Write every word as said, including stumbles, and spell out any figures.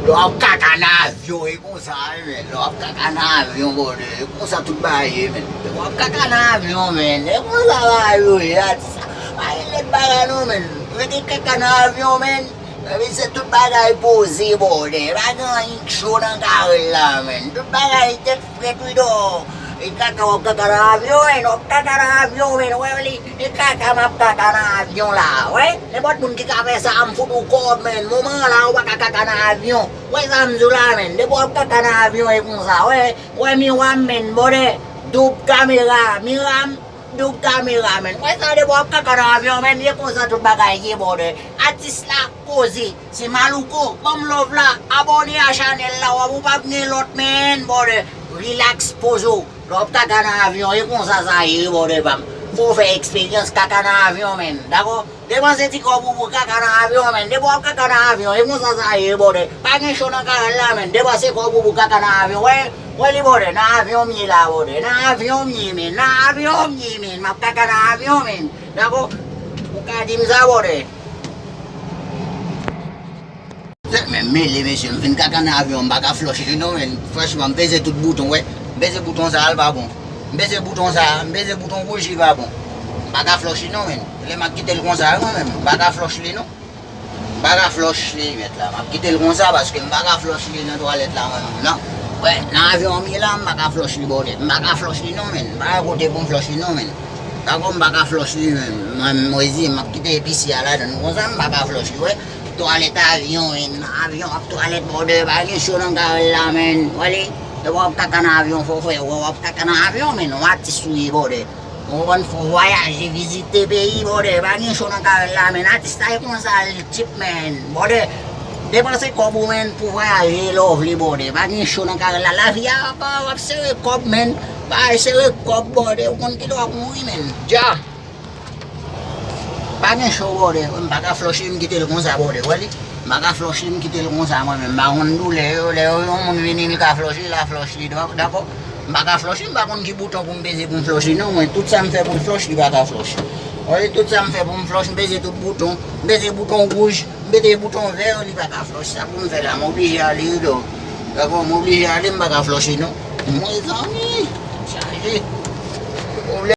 Lè w ap kaka nan avyon, e konsa, wi, men. Lè w ap kaka nan avyon, brother, e konsa tout bagay ye, men. Lè w ap kaka nan avyon, men, e konsa bagay yo ye, atis la. Pa gen lòt bagay non, men. Rete kaka nan avyon, men. Epi se tout bagay poze, brother. Pa gen anyen k cho nan karèl la, men. Tout bagay tèt frèt, wi, dò. E kaka w ap kaka nan avyon, men. W ap kaka nan avyon, men. Wè li, e kaka m ap kaka nan avyon la, wè. Nenpòt moun ki ka fè sa, m fout ou kòb, men. Moman an la, ou pa ka kaka nan avyon. Wè sa m di w la, men. Depi w ap kaka nan avyon, e konsa, wè. Wè miwa m, men. Brother, doub kamera, miwa m, doub kamera, men. Wè sa, depi w ap kaka nan avyon, men. E konsa tout bagay ye, brother. Atis la, poze. Se Malouko, ban m love la, abòne a chanèl la, w ap, ou p ap gen lòt, men, brother. Relax, poze w. Lè w ap kaka nan avyon, e konsa sa ye, brother pa m. Fò w fè eksperyans kaka nan avyon, men. Dakò? Depanse ti kòb ou pou kaka nan avyon, men. Depi w ap kaka nan avyon, e konsa sa ye, brother. Pa gen cho nan karèl la, men. Depanse kòb ou pou kaka nan avyon. Wè, wè li, brother. Nan avyon m ye la, brother. Nan avyon m ye, men. Nan avyon m ye, men. M ap kaka nan avyon, men. Dakò? Ou ka di m sa, brother. Zèk men mele, mesye, m fin kaka nan avyon, m pa ka flòch li non, men. Franchman, m peze tout bouton, wè. M peze bouton sa, l pa bon. M peze bouton sa, m peze bouton wouj, li pa bon. M pa ka flòch li non, men. Lè m ap kite l konsa, mwen menm, m pa ka flòch li non. M pa ka flòch li, mèt la. M ap kite l konsa paske m pa ka flòch li nan twalèt la, mwen menm, non. Wè, nan avyon an m ye la, m pa ka flòch li, brother. M pa ka flòch li non, men. M pa ka kote pou m flòch li non, men. Dakò, m pa ka flòch li, men. Mwen, mwen, mwen, m ap kite episye a ladan l konsa, m pa ka flòch li, wè. Twalèt avyon, men, nan avyon ap twalèt, brother, pa gen cho nan karèl la, men. Wè li, lè w ap kaka nan avyon, fò w fè, wè, w ap kaka nan avyon, men, w atis ou ye, brother. Ou konprann, fò w vwayaje, vizite peyi, brother, pa gen cho nan karèl la, men. Atis la, e konsa l cheap, men, brother. Depanse kòb ou, men, pou vwayaje, lè w vle, brother. Pa gen cho nan karèl la. Lavi a, apa, w ap sere kòb, men. Bay sere kòb, brother, ou konn kilè w ap mouri, men. Dja. Pa gen cho, brother. M pa ka flòch li, m kite l konsa, brother. Wè li? M pa ka flòch li, m kite l konsa, mwen menm. M pa konn doulè yo. Lè yo, yon moun vini, li ka flòch li, l a flòch li, dò-, dakò? M pa ka flòch li, m pa konn ki bouton pou m peze pou m flòch li, non, mwen. Tout sa m fè pou l flòch, li pa ka flòch. Wè li? Tout sa m fè pou m flòch, m peze tout bouton. M peze bouton wouj, m peze bouton vè, li pa ka flòch. Sa pou m fè la, m oblije ale, dò. Dakò? M oblije ale, m pa ka flòch li, non. Mezanmi, chaje.